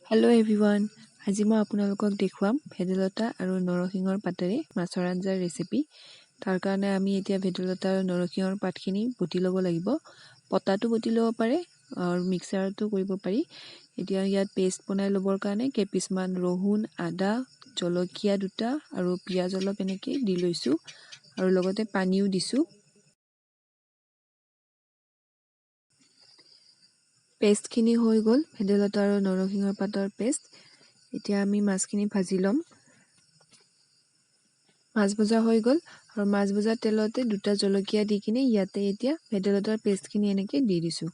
Hello' everyone, আজি মই আপোনালোকক দেখুৱাম ভেদাইলতা আৰু নৰসিংহৰ পাতেৰে মাছৰ আঞ্জাৰ ৰেচিপি। তাৰ কাৰণে আমি এতিয়া ভেদাইলতা আৰু নৰসিংহৰ পাতখিনি বটি ল'ব লাগিব। পটাটো বটি ল'ব পাৰে আৰু মিক্সাৰতো কৰিব পাৰি। এতিয়া ইয়াত পেষ্ট বনাই ল'বৰ কাৰণে কেইপিচমান ৰহুন, আদা, জলকীয়া দুটা আৰু পিঁয়াজ অলপ এনেকৈ দি লৈছোঁ আৰু লগতে পানীও দিছোঁ। পেষ্টখিনি হৈ গ'ল, ভেদাইলতা আৰু নৰসিংহৰ পাতৰ পেষ্ট। এতিয়া আমি মাছখিনি ভাজি ল'ম। মাছ ভজা হৈ গ'ল আৰু মাছ ভজা তেলতে দুটা জলকীয়া দি কিনে ইয়াতে এতিয়া ভেদাইলতাৰ পেষ্টখিনি এনেকৈ দি দিছোঁ।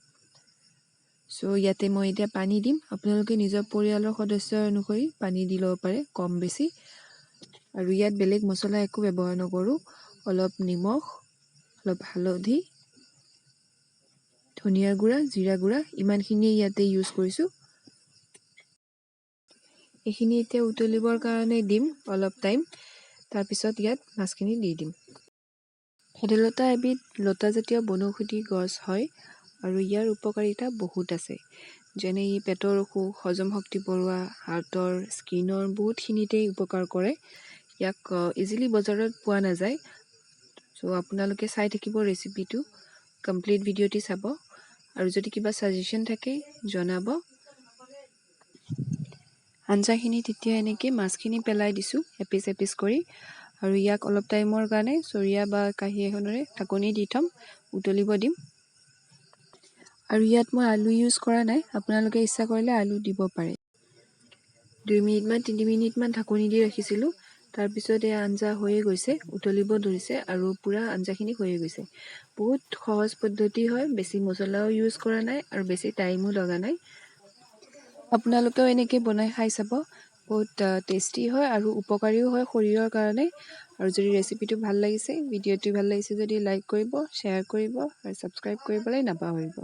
চ' ইয়াতে মই এতিয়া পানী দিম। আপোনালোকে নিজৰ পৰিয়ালৰ সদস্য অনুসৰি পানী দি ল'ব পাৰে, কম বেছি। আৰু ইয়াত বেলেগ মছলা একো ব্যৱহাৰ নকৰোঁ। অলপ নিমখ, অলপ হালধি, ধনিয়া গুড়া, জিৰা গুড়া, ইমানখিনিয়ে ইয়াতে ইউজ কৰিছোঁ। এইখিনি এতিয়া উতলিবৰ কাৰণে দিম অলপ টাইম। তাৰপিছত ইয়াত মাছখিনি দি দিম। ভেদাইলতা এবিধ লতাজাতীয় বনৌষধি গছ হয় আৰু ইয়াৰ উপকাৰিতা বহুত আছে। যেনে ই পেটৰ অসুখ, হজম শক্তি বঢ়োৱা, হাৰ্টৰ, স্কিনৰ বহুতখিনিতেই উপকাৰ কৰে। ইয়াক ইজিলি বজাৰত পোৱা নাযায়। চ' আপোনালোকে চাই থাকিব ৰেচিপিটো, কমপ্লিট ভিডিঅ'টি চাব আৰু যদি কিবা ছাজেশ্যন থাকে জনাব। আঞ্জাখিনি তেতিয়া এনেকৈ মাছখিনি পেলাই দিছোঁ এপিচ এপিচ কৰি আৰু ইয়াক অলপ টাইমৰ কাৰণে চৰিয়া বা কাঁহী এখনেৰে ঢাকনি দি থ'ম, উতলিব দিম। আৰু ইয়াত মই আলু ইউজ কৰা নাই, আপোনালোকে ইচ্ছা কৰিলে আলু দিব পাৰে। 2 মিনিটমান 3 মিনিটমান ঢাকনি দি ৰাখিছিলোঁ। তাৰপিছত এই আঞ্জা হৈয়ে গৈছে, উতলিব ধৰিছে আৰু পূৰা আঞ্জাখিনি হৈয়ে গৈছে। বহুত সহজ পদ্ধতি হয়, বেছি মছলাও ইউজ কৰা নাই আৰু বেছি টাইমো লগা নাই। আপোনালোকেও এনেকৈ বনাই খাই চাব, বহুত টেষ্টি হয় আৰু উপকাৰীও হয় শৰীৰৰ কাৰণে। আৰু যদি ৰেচিপিটো ভাল লাগিছে, ভিডিঅ'টো ভাল লাগিছে যদি লাইক কৰিব, শ্বেয়াৰ কৰিব আৰু ছাবস্ক্ৰাইব কৰিবলৈ নাপাহৰিব।